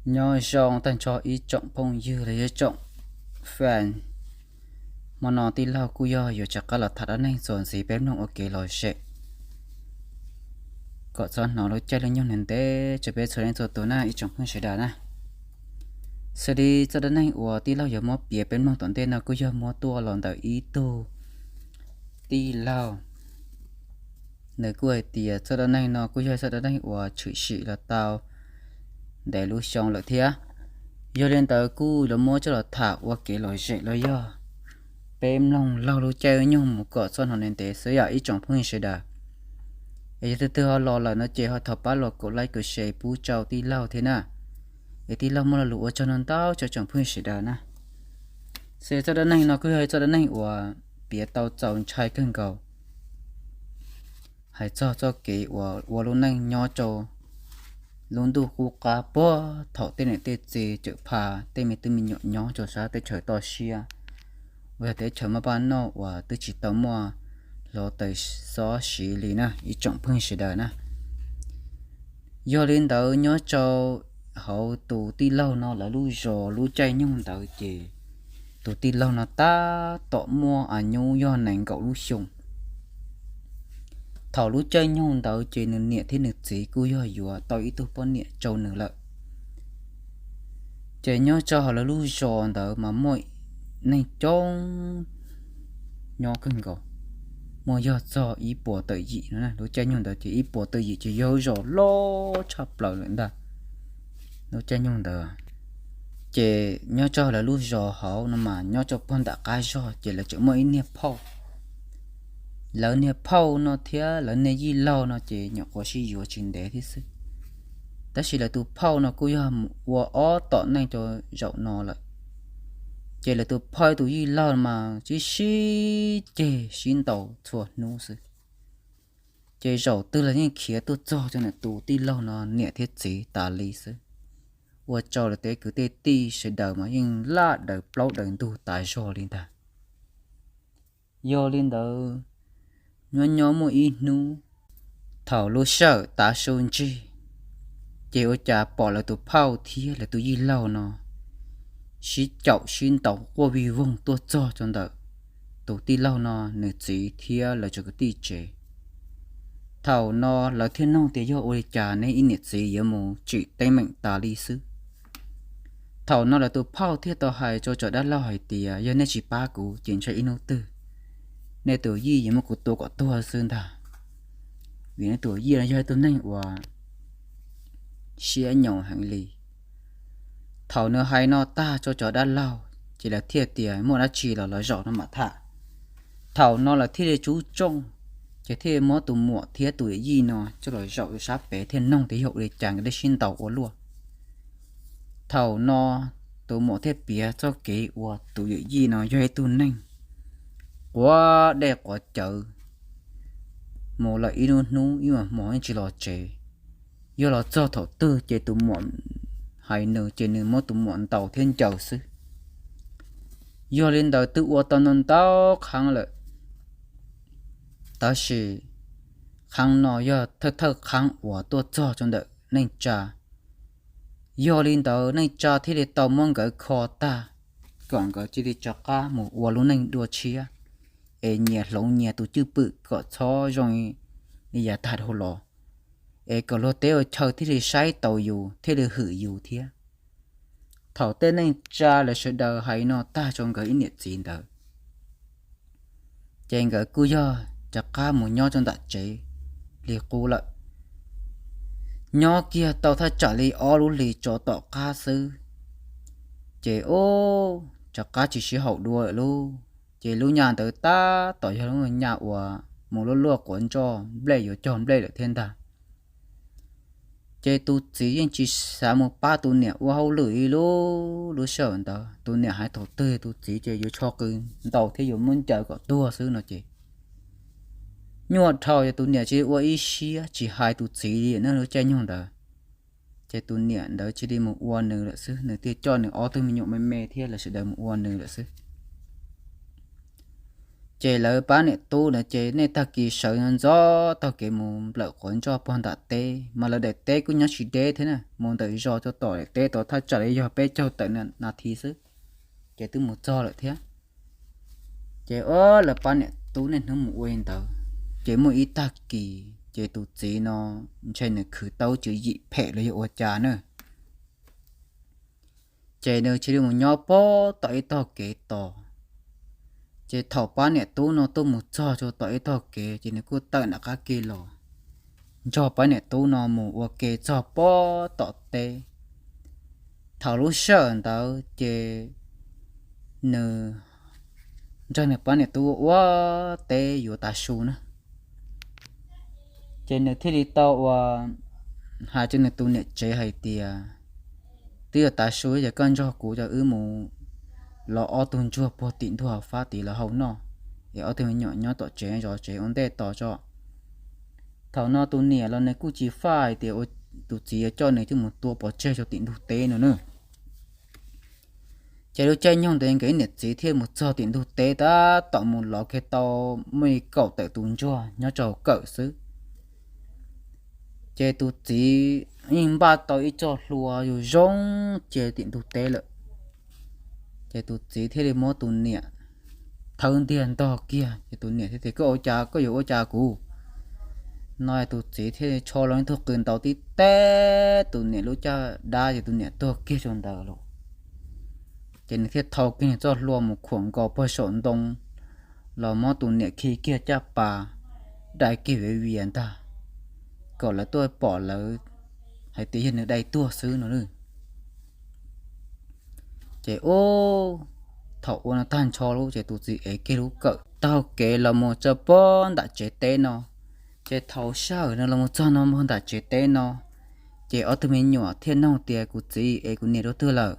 Nyob zoo tag nrho ib tsoom phooj ywg los yog tsoom fan. Hmo no tij laug kuj yog yuav rov qab los tham dab neeg txuas ntxiv peb mloog ua kev lom zem kom txhob hnov lub caij lub nyoog ntev ntev rau peb txhua leej txhua tus na ib tsoom phooj ywg sawv daws na. Xws li txoj dab neeg uas tij laug yuav muab piav peb mloog tom ntej no kuj yog muab tuaj los ntawm ib tug tij laug. Nws kuj hais tias txoj dab neeg no kuj yog txoj dab neeg uas tshwm sim los tau ntev lub xyoo lawm thiab. Yog li ntawd kuj yuav muab coj los tham ua kev lom zem los yog peb mloog laug lub caij lub nyoog mus kom txhob hnov ntev ntev xwb yom ib tsoom phooj ywg sawv daws. Es yog tus twg ho los lawm no ces ho thov pab los kaum like kaum share pub rau tij laug thiab na. Es tij laug muaj lo lus ua tsaug ntau ntau rau tsoom phooj ywg sawv daws na. Xws txoj dab neeg no kuj yog txoj dab neeg uas piav tau txaus ntshai kawg nkaus, hais txog txoj kev uas ua lub neej nyob rau lub ntuj qub qab puag thaum tej niam tej txiv cawm pha tej me tub me nyuam nyob rau sab teb chaws toj siab uas yog teb chaws maj paj noj uas twb tsis tau muaj hluav taws xob siv li na ib tsoom phooj ywg sawv daws na. Yog li ntawd nyob rau hauv tus tij laug no lawv lub zos lub caij nyoog ntawd ces tus tij laug no tab tom muaj a nyub yog nees nkaum lub xyoo. Thaum lub caij nyoog ntawd ces nws niam thiab nws txiv kuj yog yuav tau ib tug poj niam rau nws lawm. Ces nyob rau hauv lawv lub zos ntawd mas muaj neeg coob nyob kawg nkaus, muaj yog txog ib puas tawm yim no. Lub caij nyoog ntawd ces ib puas tawm yim ces yog lub zos loj tshaj plaws lawm ntag. Lub caij nyoog ntawd ces nyob rau lawv lub zos hauv no mas nyob rau puag nram qab zos ces lawv tseem muaj ib niag phauj. Lawv niag phauj no thiab lawv niag yij laug no ces nyuam qhuav sib yuav tsis ntev thiab xwb, tab sis lawv tus phauj no kuj yog mus ua ob tom neej rau zaum no lawm. Ces lawv tus phauj tus yij laug mas sib sib ceg sib ntaus txhua hnub xwb. Ces zaum twg los yeej khiav tuaj txog rau ntawm tus tij laug no niam thiab txiv tas li xwb, ua rau lawv tej kwv tej tij sawv daws mas yeej laj daws plaub daws ntug tas zog li ntag. Yog li ntawd, nyob nyob muaj ib hnub, thaum lub sij hawm tav su ntsig, ces ua cas pom lawv tus phauj thiab lawv tus yij laug no sib caum sib ntaus quaj vij voog tuaj txog rau ntawm tus tij laug no nws txiv thiab lawv cov kwv tij tsev. Thaum no lawv thiaj nug tias yog ua li cas neb ib niam txiv yuav mus tsim teeb meem tas li xwb. Thaum no lawv tus phauj thiaj tau hais rau cov dab laug hais tias yog nej tsis pab kuv ces ntshe ib hnub twg nej tus yij yuav muab kuv tua kom tuag xwb ntag, vim nej tus yij no yog ib tug neeg uas siab nyaum heev li. Thaum nws hais no tag rau cov dab laug ces lawv thiaj tias muaj dab tsi los los zaum no mam tham. Thaum no lawv thiaj li tsub tsooj, ces thiaj muab tus muam thiab tus yawm yij no coj los zaum sab pem thiaj nug tias yog ua li cas nkawd thiaj sib ntaus ua luaj. Thaum no tus muam thiaj piav txoj kev uas tus yawm yij no yog ib tug neeg quav dej quav cawv, mus lawm ib lub hnub ib hmos yeej tsis los tsev. Yog los txog thaum twg ces tus muam hais nws ces nws muab tus muam ntaus thiab ncaws xwb. Yog li ntawd twb ua tau ntau ntau qhov lawm, tab sis qhov no yog thawj thawj qhov uas tuaj txog rau ntawm neej tsa. Yog li ntawd neej tsa thiaj li tau muab nkawd kho tag, kom nkawd cia li rov qab mus ua lub neej dua tshiab, es nyias hloov nyias tus cwj pwm kom txhob zoo li yav tag dhau los, es kom luag teb ua chaw thiaj li saib taus yus thiaj li hwm yus thiab. Thaum tej neej tsa lawv sawv daws hais no tag rau nkawd ib niam txiv ntawd, ces nkawd kuj yog rov qab mus nyob rau ntawm tsev li qub lawm. Nyob kiag tau thaj tsam li ob lub hlis tso tom qab xwb, ces ub, rov qab tsis sib haum dua lawm lauj. Ces lub nyaj ntawd tab tom yog lub nyaj uas mus luaj luaj quav nroj nplej yuav cog nplej lawm thiab ntag. Ces tus txiv yeej tsis xav mus pab tus niam ua hauj lwm li lub, lub sij hawm ntawd tus niam hais thaum twg tus txiv ces yuav tsho qw ntaus thiab yuav muab ncaws kom tuag xwb no ces nyuaj dhau, ces tus niam cia li ua ib siab tsis hais tus txiv li na lub caij nyoog ntawd. Ces tus niam ntawd cia li mus ua nws lawm xwb, nws thiaj coj nws ob tug me nyuam me me thiab lawv sawv daws mus ua nws lawm xwb. Ces lawv pab niam tub na ces nej tag kis sawv ntxov taug kev mus nplawm quav ntsoj pog nram teb, mas lawv daim teb kuj nyob tsis deb thiab na, mus ntawm zos txog tom daim teb tod thaj tsam li yog peb caug tawm nas this xwb, ces twb mus txog lawm thiab. Ces o, lawv pab niam tub niaj hnub mus ua li ntawd, ces muaj ib tag kis ces tus txiv no ntshe nws khwv tau tswv yim phem los yog ua cas na, ces nws cia li mus nyob pog tom ib tog kev tos. Ces thaum pab niam tub no tuaj mus txog rau tom ib tog kev ces nws kuj tawm nram qab ke los, nrog pab niam tub no mus ua ke txog pog tom teb. Thaum lub sij hawm ntawd ces nws nrog nws pab niam tub ua teb yuav tav su na, ces nws thiaj li tau ua hais rau nws tus niam tsev hais tias, twb yuav tav su ces koj nrog kuv coj wb mus lov ob tug ntsuag puag tim ntug hav fab tid los hau noj, es ob tug me nyuam nyob tom tsev zov tsev ua ntej tos tso. Thaum no tus niam los nws kuj tsis faj hais tias tus txiv yuav coj nws coj mus tua pov tseg rau tim ntug teb no na. Ces lub caij nyoog ntawd nkawd niam txiv thiaj mus txog tim ntug teb tab tom mus lov kiag tau muaj li kaum tawm tus ntsuag nyob rau hauv kawm xwb. Ces tus txiv yeej npaj tau ib co hlua zoo zoo cia tim ntug teb lawm. Ces tus txiv thiaj li muab tus niam thawb ntiag ntog kiag, ces tus niam thiaj tias, koj ua cas, koj yuav ua cas kuv? No tus txiv thiaj li tsho los ib tug qws ntaus tib teb tus niam lub caj dab, ces tus niam tuag kiag rau ntawd lawm. Ces nws thiaj thau kiag nws txoj hlua mus khuam nkaus pog saum ntoo, los muab tus niam khi kiag caj pas, dai kiag viav vias ntag, kom lawv tuaj pom lawv hais tias yog nws dai tuag xwb no. Ces ub, thaum ua no tag nrho lub ces tus txiv ev kiag lub kawm taug kev los mus txog pog nram tsev teb no. Ces thaum sij hawm no los mus txog no pog nram tsev teb no, ces ob tug me nyuam thiaj nug tias, kuv txiv, es kuv niam rau twg lawm?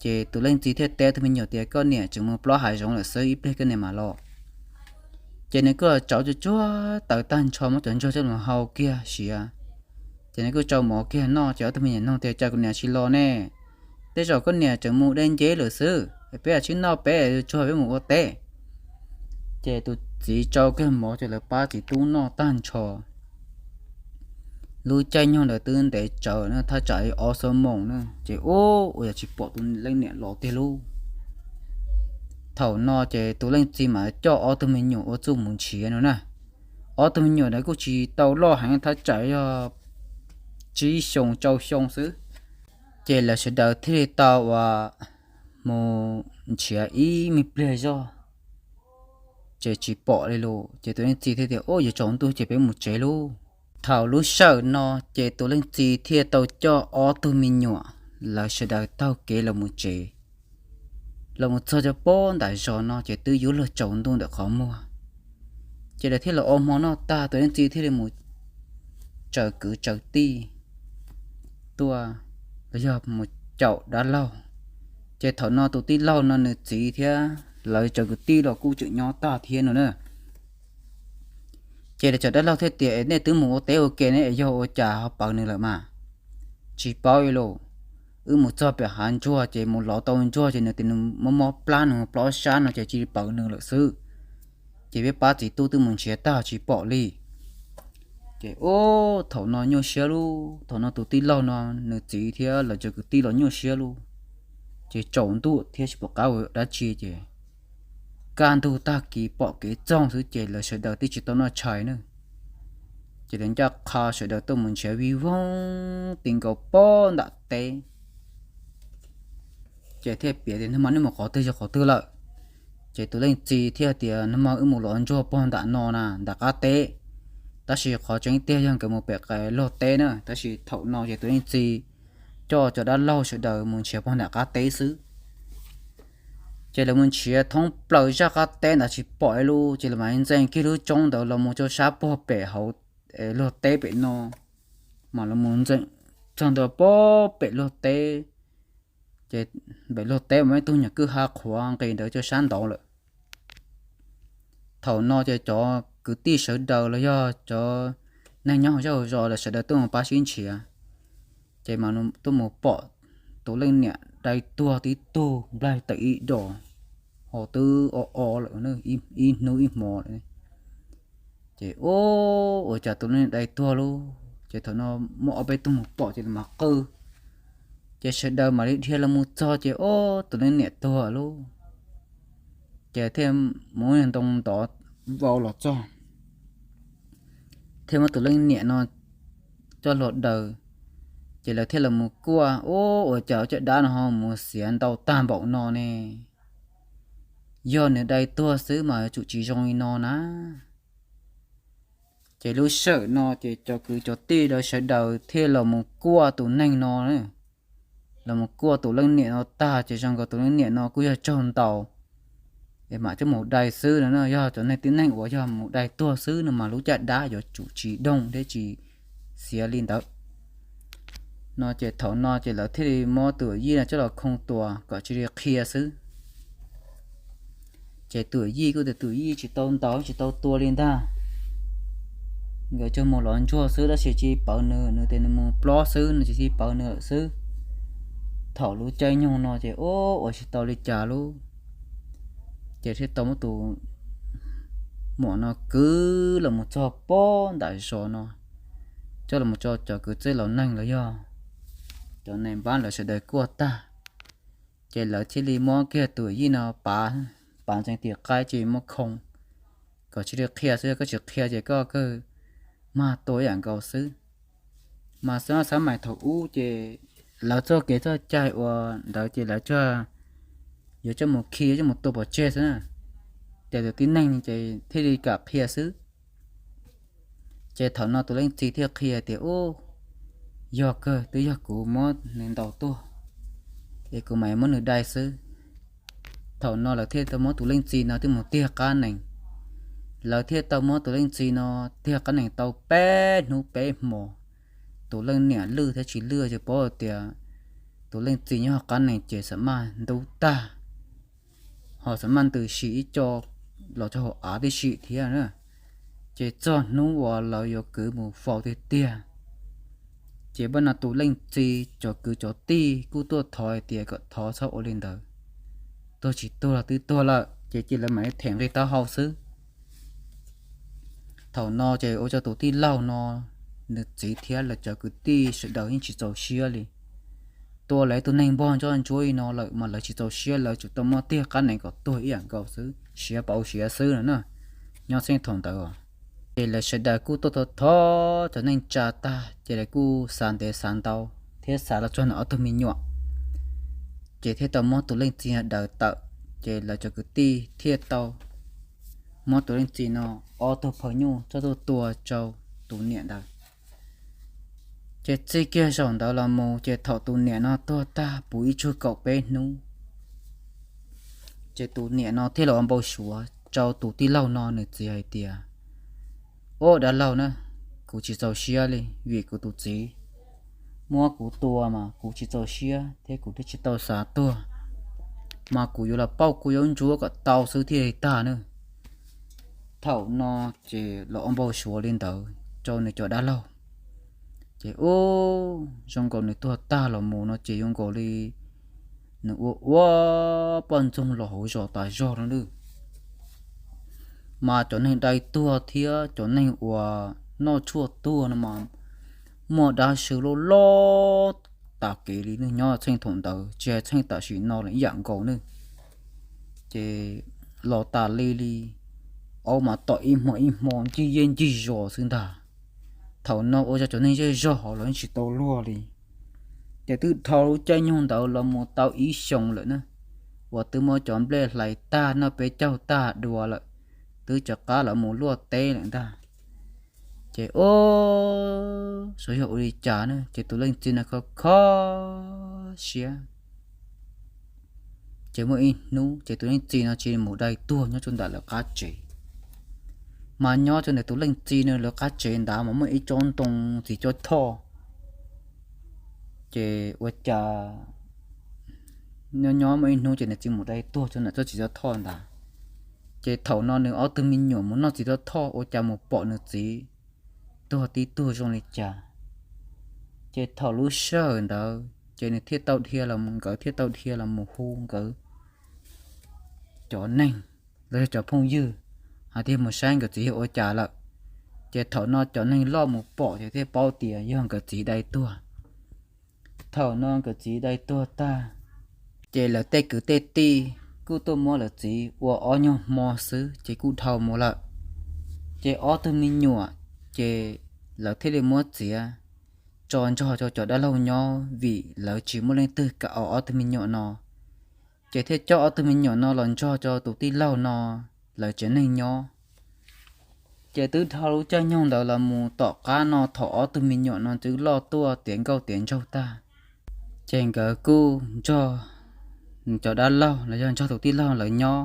Ces tus leej txiv thiaj teb tus me nyuam tias, koj niam tseem mus plob hav zoov lawm xwb, ib pliag koj niam mam los. Ces nws kuj los tsauv tsuag tsuag taws tag nrho muab cov ntsuag coj los hau kiag siav. Ces nws kuj tsau mov kiag noj, ces ob tug me nyuam nug tias, cas kuv niam tsis los ne? Tej zaum koj niam tseem mus de nceb lawm xwb, peb ua tsheb noj peb tsuag peb mus ua teb. Ces tus txiv tsau kiag mov ces lawv pab txiv tub noj tag nrho. Lub caij nyoog ntawd twb ntev tsawv na, thaj tsam li ob xuab moos na, ces ub, ua yog tsis pom tus leej niam los tiag lub. Thaum no ces tus leej txiv mam coj ob tug me nyuam ua txuj mus nrhiav no na. Ob tug me nyuam ntawd kuj tsis tau loj heev, thaj tsam yog tsib xyoo rau xyoo xwb. Ces lawv sawv daws thiaj li tau ua mus nrhiav ib me pliag zog, ces tsis pom li lawm. Ces tus leej txiv thiaj tias, ub, yuav tsaus ntuj ces peb mus tsev lub. Thaum lub sij hawm no ces tus leej txiv thiaj tau coj ob tug me nyuam, lawv sawv daws taug kev los mus tsev. Los mus txog rau pog nram zos no ces twb yuav luag tsaus ntuj ntawm qhov muag. Ces lawv thiaj los ua hmo noj tag, tus leej txiv thiaj li mus tsaws kwv tsaws tij tuaj, los yog mus caum dab laug. Ces thaum no tus tij laug no nws txiv thiab lawv cov kwv tij los kuj tseem nyob tag thiab no na. Ces lawv cov dab laug thiaj tias, es nej twb mus ua teb ua ke ne, es yog ua cas ho pawv nws lawm mas? Tsis paub li lawm. Wb mus txog pem hav ntsuag ces mus lov tau ntsuag ces nws tias nws mob mob plab, nws mus plob sab no ces cia li pawv nws lawm xwb. Ces peb pab txiv tub twb mus nrhiav tag tsis pom li. Ces ub, thaum no nyuaj siab lub, thaum no tus tij laug no nws txiv thiab lawv cov kwv tij los nyuaj siab lub. Ces tsaus ntuj thiab tsis pom qab ua dab tsi ces kaj ntug tag kis pom kev txoog xwb ces lawv sawv daws twb tsis tau noj tshais na. Ces lawv ncaj qha sawv daws tuaj mus nrhiav vij voog ti nkaus pog nram teb. Ces thiaj piav tias, nag hmo nej mus qhov twg yog qhov twg lawm? Ces tus leej txiv thiaj tias, nag hmo wb mus lov ntsuag pog nram no na, nram qab teb. Tab sis qhov tseeb tiag yog nkawd mus pem qe luag teb na, tab sis thaum no ces tus leej txiv coj cov dab laug sawv daws mus nrhiav pog nram qab teb xwb. Ces lawv mus nrhiav thoob plaws zaj qab teb ntawd tsis pom li lub, ces lawv mam li ntxeev kiag lub tsoob ntawd los mus rau sab pog pem hauv luag teb pem no, mas los mus ntxeev txog ntua pog pem luag teb. Ces pem luag teb mas ib tug nyuam kwj ha qhuav nqis ntawd rau sab nraud lawm. Thaum no ces cov kwv tij sawv daws los yog cov neeg nyob hauv zej hauv zos lawv sawv daws tuaj mus pab sib nrhiav, ces mas tuaj mus pom tus leej niam dai tuag tib tug nplaig tawm ib dos. ho twb o o lawm, ib hnub ib hmo lawm. Ces ub, ua cas tus leej niam dai tuag lauj. Ces thaum no muaj ob peb tug mus pom ces lawv mas qw. Ces sawv daws mam li dhia los mus txog ces ub, tus leej niam tuag lauj. Ces thiaj muab ntoo ntov vau los txog, thiaj muab tus leej niam no coj los daws. Ces lawv thiaj los mus kuaj, ub, ua cas caj dab no ho mus xiav ntau tag npaum no ne? Yog nws dai tuag xwb mas yuav tsum tsis zoo li no na. Ces lub sij hawm no ces cov kwv cov tij lawv sawv daws thiaj los mus kuaj tus neeg no, los mus kuaj tus leej niam no tag ces zoo nkaus tus leej niam no kuj yog tsaug ntau es mam coj mus dai xwb no. Yog cov neeg tib neeg uas yog mus dai tuag xwb no mas lub caj dab yuav tsum tsis doog thiab tsis xiav li ntawd no. Ces thaum no ces lawv thiaj li muab tus yij no coj los khoo tuas kom cia li qhia xwb. Ces tus yij kuj tias tus yij tsis tau ntaus tsis tau tua li ntag. Nkawd coj mus lov ntsuag xwb tab sis tsis pawv nws, nws tias nws mus plob xwb, nws tsis pawv nws lawm xwb. Thaum lub caij nyoog no ces ub, ua tsis tau li cas lauj. Ces thiaj tau muab tus muam no kwv los mus txog pob nram zos no, coj los tso cov kwv tij laus neeg los yog cov nais npab lawv sawv daws kuaj tag, ces lawv thiaj li muab kiag tus yij no pav, pav ntsees tim qaib ces muab khoo kom cia li qhia xwb, yog koj tsis qhia ces koj kawg mag tua ib yam nkaus xwb. Mas xab xab mais thaum ub ces lawv txoj kev txoj cai uas ntawd ces lawv tsuas yuav coj mus khi, coj mus tua pov tseg xwb na. Ces tus tib neeg ces thiaj li kam qhia xwb. Ces thaum no tus leej txiv thiaj qhia tias, ub, yog kawg, twb yog kuv muab nws ntaus tuag, es kuv mam muab nws dai xwb. Thaum no lawv thiaj tau muab tus leej txiv no twb mus tiag qab nees. Lawv thiaj tau muab tus leej txiv no tiag qab nees tau peb hnub peb hmo. Tus leej niam lwj thiab tsis lwj tsis paub hais tias tus leej txiv nyob hauv qab nees ces xam maj ntub tag, ho xam maj ntws si ib co los rau hauv av tib si thiab na. Ces txog hnub uas lawv yuav kwv mus faus tiag tiag, ces npaj no tus leej txiv cov kwv cov tij kuj tuaj thov hais tias kom thov txhob ua li ntawd, tuag tsis tuag los twb tuag lawm ces cia lawv mam li them nqi taub hau xwb. Thaum no ces ua rau tus tij laug no nws txiv thiab lawv cov kwv tij sawv daws yeej tsis txaus siab li. Tua lawv tus neeg npog ntsoj ntsuab li no lawm mas lawv tsis txaus siab, lawv tsum tau muab tiag qab nees kom tuag ib yam nkaus xwb, siav pauv siav xwb no na. Nyob txheej thaum ntawd ces lawv sawv daws kuj tuaj thov thov cov neej tsa tag ces lawv kuj xav ntev xav ntau thiab xav los txog ntawm ob tug me nyuam, ces thiaj tau muab tus leej txiv no daws tawm. Ces lawv cov kwv tij thiaj tau muab tus leej txiv no ob tug phaw nyuj txoj tuaj tua rau tus niam ntawd. Ces txij kiag zaum ntawd los mus ces thaum tus niam no tuag tag puv ib tsug kaum peb hnub, ces tus niam no thiaj los ua npau suav rau tus tij laug no nws txiv hais tias, ub, dab laug na, kuv tsis txaus siab li vim kuv tus txiv muab kuv tua mas kuv tsis txaus siab thiab kuv twb tsis tau xav tuag, mas kuv yuav los pauj kuv zaub ntsuab kom tau xwb thiaj li tag na. Thaum no ces los ua npau suav li ntawd rau nws cov dab laug. Ces ub, zoo nkaus nws tuag tag los mus no ces zoo nkaus li nws ua ua poj ntxoog los hauv zos tas zog no lawm. Mas cov neeg dai tuag thiab cov neeg uas noj tshuaj tuag no mas muaj dab tswv loj loj tas kev li ne, nyob txheej thaum ntawd tsis hais txheej tam sim no los ib yam nkaus ne. Ces los tas li li, auj mas tom ib hmo ib hmo ncig yeej ncig zos xwb ntag. Thaum no ua rau cov neeg zej zog hauv los yeej tsis tau luag li. Ces twb dhau lub caij nyoog ntawd los mus tau ib xyoos lawm na, uas twb muab cov nplej hlais tag noj peb caug tag dua lawm, twb rov qab los mus luaj teb lawm ntag. Ces ub, xyov yog ua li cas na, ces tus leej txiv no kho kho siab. Ces muaj ib hnub ces tus leej txiv no cia li mus dai tuag nyob rau ntawm lawv qab tsev. Mas nyob rau ntawm tus leej txiv no lawv qab tsev ntawd mas muaj ib tsob ntoo txiv cuab thoj. Ces ua cas nyob nyob muaj ib hnub ces nws cia li mus dai tuag rau ntawm tsob txiv cuab thoj ntawd. Ces thaum no nws ob tug me nyuam mus noj txiv cuab thoj ua cas mus pom nws txiv tuag tib tug zoo li cas. Ces thaum lub sij hawm ntawd ces nws thiaj tau dhia los, nkawd thiaj tau dhia los mus hu nkawd cov neeg los yog cov phooj ywg hais tias mus saib nkawd txiv yog ua cas lawm. Ces thaum no cov neeg loj mus pom ces thiaj paub tias yog nkawd txiv dai tuag. Thaum no nkawd txiv dai tuag tag, ces lawv tej kwv tej tij kuj tuaj muab lawv txiv ua ob nyuag hmo xwb ces kuj dhau mus lawm. Ces ob tug me nyuam, ces lawv thiaj li muab txiav tso nrog rau cov dab laug nyob vim lawv tsis muaj leej twg kam ua ob tug me nyuam no. Ces thiaj coj ob tug me nyuam no los nrog rau tus tij laug no lawv tsev neeg nyob. Ces twb dhau lub caij nyoog ntawd los mus tom qab no thaum ob tug me nyuam no twb loj tuaj tiav nkauj tiav nraug tag, ces nkawd kuj nrog cov dab laug los yog nrog tus tij laug lawv nyob.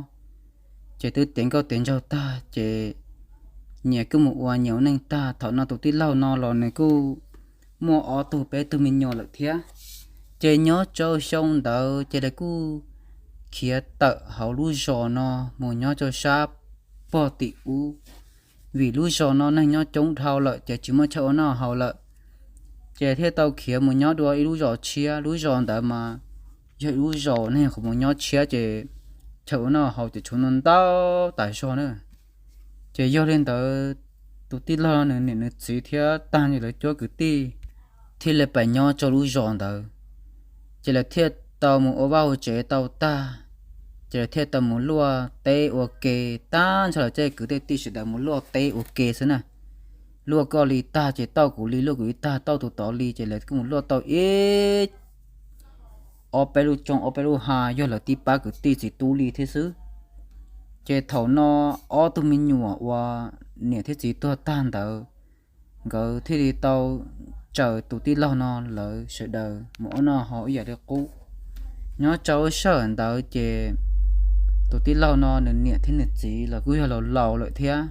Ces twb tiav nkauj tiav nraug tag ces nyias kuj mus ua nyias ua neej tag. Thaum no tus tij laug no los nws kuj muaj ob tug peb tug me nyuam lawm thiab. Ces nyob rau xyoo ntawd ces lawv kuj khiav tawm hauv lub zos no mus nyob rau sab pog tim ub, vim lub zos no neeg nyob coob dhau lawm ces tsis muaj chaw ua noj haus lawm. Ces thiaj tau khiav mus nyob dua ib lub zos tshiab. Lub zos ntawd mas yog ib lub zos neeg qhuav mus nyob tshiab ces chaw ua noj haus ces tshuav ntau ntau tas zog na. Ces yog li ntawd, tus tij laug nws niam nws txiv thiab tag nrho lawv cuab kwv tij thiaj li pais nyob rau lub zos ntawd. Ces lawv thiaj tau mus ua vaj ua tsev tau tag, ces lawv thiaj tau mus luaj teb ua ke. Tag nrho lawv tej kwv tej tij sawv daws mus luaj teb ua ke xwb na. Luaj koj li tag ces tauj kuv li, luaj kuv li tag tauj tus tod li, ces lawv kuj mus luaj tau ib ob peb lub tsoo ob peb lub hav, yog lawv tib pab kwv tij txiv tub li thiab xwb. Ces thaum no ob tug me nyuam uas niam thiab txiv tuag tag ntawd, nkawd thiaj li tau tsaws tus tij laug no lawv sawv daws mus ua noj haus ib yam li qub. Nyob rau lub sij hawm ntawd ces tus tij laug no nws niam thiab nws txiv los kuj yog laus laus lawm thiab.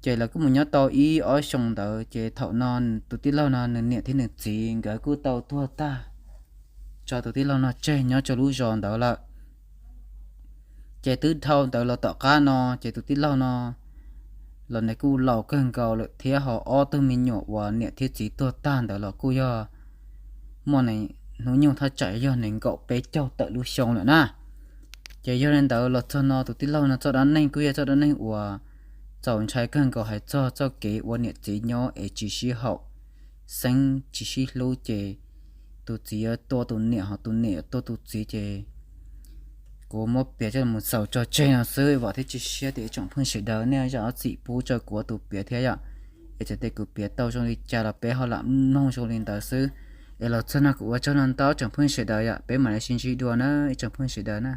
Ces lawv kuj mus nyob tau ib ob xyoos ntawd ces thaum no tus tij laug no nws niam thiab nws txiv nkawd kuj tau tuag tag, tso tus tij laug no tseg nyob rau lub zos ntawd lawm. Ces twb dhau ntawd los tom qab no ces tus tij laug no los nws kuj laus kawg nkaus lawm thiab, ho ob tug me nyuam uas niam thiab txiv tuag tag ntawd los kuj yog muaj hnub nyoog thaj tsam yog nees nkaum peb caug tawm lub xyoo lawm na. Ces yog li ntawd los txog no tus tij laug no txoj dab neeg kuj yog txoj dab neeg uas txaus ntshai kawg nkaus, hais txog txoj kev ua niam txiv nyob es tsis sib haum, xeeb tsis sib hlub ces tus txiv yuav tua tus niam ho tus niam yuav tua tus txiv ces kuv muab piav coj mus xaus tso tseg no xwb, vam thiab cia siab tias ib tsoom phooj ywg sawv daws nej zam lub txim pub rau kuv tus piav thiab yom. Es txawm tias kuv piav tau zoo li cas los peb ho lam mloog zoo li ntawd xwb. Es los txog no kuv ua tsaug no ntau tsoom phooj ywg sawv daws yom, peb mam li sib ntsib dua na ib tsoom phooj ywg sawv daws na.